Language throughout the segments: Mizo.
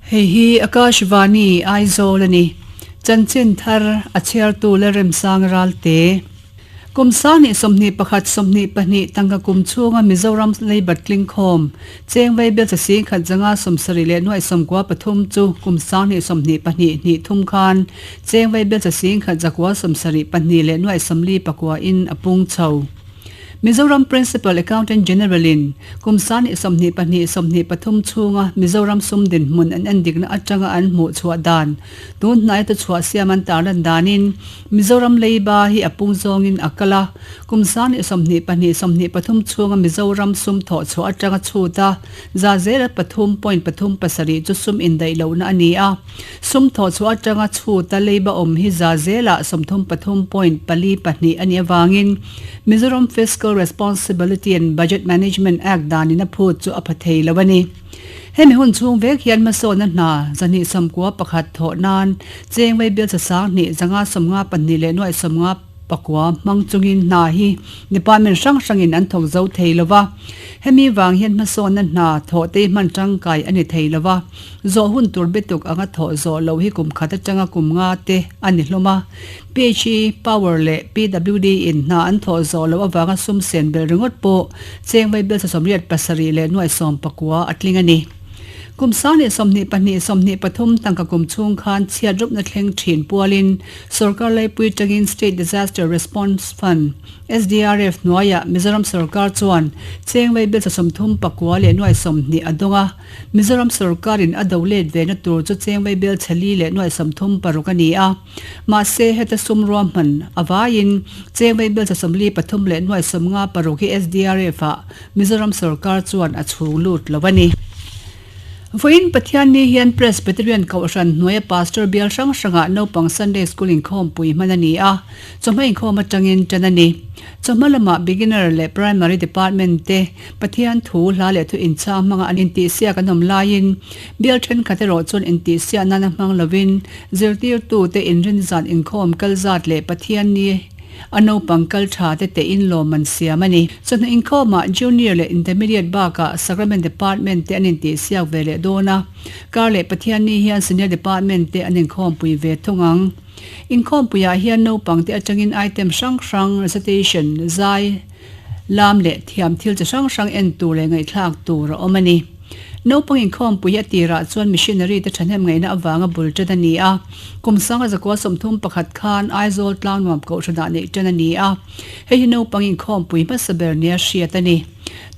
Hei hi Akashvani, Aizawl a ni. Chanchin thar a chhiartu Lalremsang Ralte. Kum 2021 22 tangka kum chhunga Mizoram Labour Tlingkhawm cheng vaibel cha singkhat zanga 70 leh nuaih 93 chu kum 2022 hnih thum khan cheng vaibel cha singkhat zakua 74 leh nuaih 49 in a pung chho. Mizoram Principal Accountant General in kum 22 23 chhunga Mizoram sum dinhmun an endikna atanga an hmuh chhuah dan tun hnai te chhuah siam an tarlan danin Mizoram leiba hi a pung zawngin a kal a, kum 22 23 chhunga Mizoram sum thawh chhuah atanga chhut a za zela 3.37 chu sum indaih lohna a ni a, sum thawh chhuah atanga chhut a leiba awm hi za zela 33.42 a nih avangin Mizoram Fiscal Responsibility and Budget Management Act danin a phut chu a pha thei lo a ni. Hemi hun chhung vek hian hmasawnna hna 291 thawh nan cheng vaibel cha 10 552 leh nuaih 59 hmang chungin hna hi department hrang hrangin an thawk zo thei lo va. Hemi vang hian hmasawnna hna thawh te hman tangkai a ni thei lo va. Zawh hun tur bituk anga thawh zawh loh hi kum khat atanga kum nga te a ni hlawm a. PHE, Power leh PWD in hna an thawh zawh loh avanga sum sen belh ringawt pawh cheng vaibel 87 leh nuaih 19 a tling a ni. Kum 2022 23 tangka kum chhung khan chhiat rupna thleng thin pualin sorkar laipui tangin State Disaster Response Fund, SDRF, hnuaiah Mizoram sorkar chuan cheng vaibel 39 leh nuaih 20 a dawng a. Mizoram sorkarin a do let ve na tur chu cheng vaibel chhali leh nuaih 36 a ni a. Mahse, heta sum ruahman a vaiin cheng vaibel 43 leh nuaih 56 hi SDRF ah Mizoram sorkar chuan a chhung lut lo a ni. Vawiin Pathianni hian Presbyterian Kohhran hnuaia Pastor bial hrang hrangah naupang Sunday School inkhawmpui hman a ni a, chawhma inkhawm atangin tan a ni. Chawhma lamah Beginner leh Primary Department te Pathian thu, hla leh thu inchhang hmanga an intihsiak an awm laiin bial thenkhat erawh chuan intihsiah nana hmang lovin zirtirtute inrinzan inkhawm kal zat leh Pathianni a naupang kal tha te tein lawm an siam a ni. Chawhnu inkhawmah Junior leh Intermediate bakah Sacrament Department te an intihsiak ve leh dawn a, kar leh Pathianni hian Senior Department te an inkhawmpui ve thung ang. Inkhawmpuiah hian naupang te atangin item hrang hrang, recitation, zai, lam leh thiam thil chi hrang hrang en tur leh ngaihthlak tur a awm a ni. Naupang inkhawmpui hi a tirah chuan missionary te thahnem ngaihna avanga bul tan a ni a. Kum 1931 khan Aizawl Tlangnuam Kohhranah neih tan a ni a. Hei hi naupang inkhawmpui hmasa ber nia hriat a ni.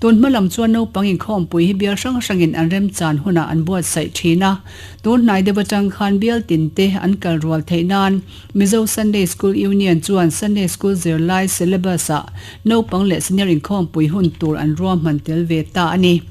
Tun hma lam chuan naupang inkhawmpui hi bial hrang hrangin an remchan hunah an buatsaih thin a. Tun hnai deuh atang khan bial tin te an kal rual theih nan Mizo Sunday School Union chuan Sunday School zirlai syllabus-ah naupang leh senior inkhawmpui hun tur an ruahman tel ve ta a ni.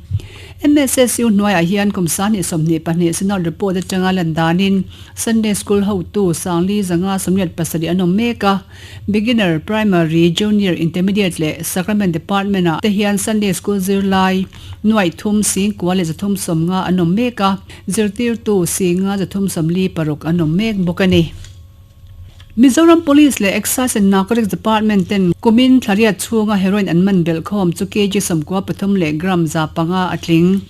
MSSU hnuaiah hian kum 2022 Synod report atanga lan danin Sunday School hotu Sangli zanga 87 an awm mek a. Beginner, Primary, Junior, Intermediate leh Sacrament Department-ah te hian Sunday School zirlai nuaih thum singkua leh 350 an awm mek a. Zirtirtu singa 346 an awm mek bawk a ni. Mizoram Police leh Excise and Narcotics Department ten kumin thlariat chhunga heroin an man belh khawm chu kg 13 leh gram 500 a tling.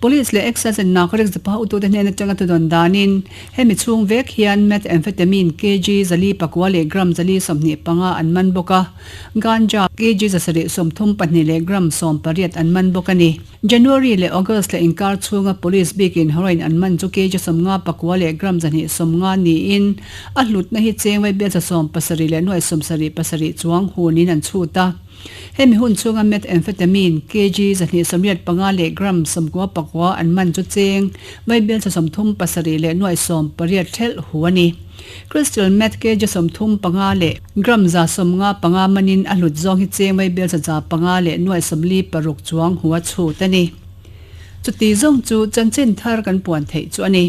Police leh Excise and Narcotics Depa hotute hnen atanga thudawn danin hemi chhung vek hian methamphetamine kg 409 leh gram 425 an man bawk a, ganja kg 732 leh gram 18 an man bawk a ni. January leh August leh inkar chhunga police bikin heroin an man chu kg 59 leh gram 150 niin a hlutna hi cheng vaibel 17 leh nuaih 77 chuang hunin an chhut a. Hemi hun chhunga methamphetamine kg 185 leh gram 99 an man chu cheng vaibel 37 leh nuaih 18 thelh hu a ni. Crystal meth kg 35 leh gram 155 manin a hlut zawng hi cheng vaibel 5 leh nuaih 46 chuang hu a chhut a ni. Chuti zawng chu chanchin thar kan puan theih chu a ni.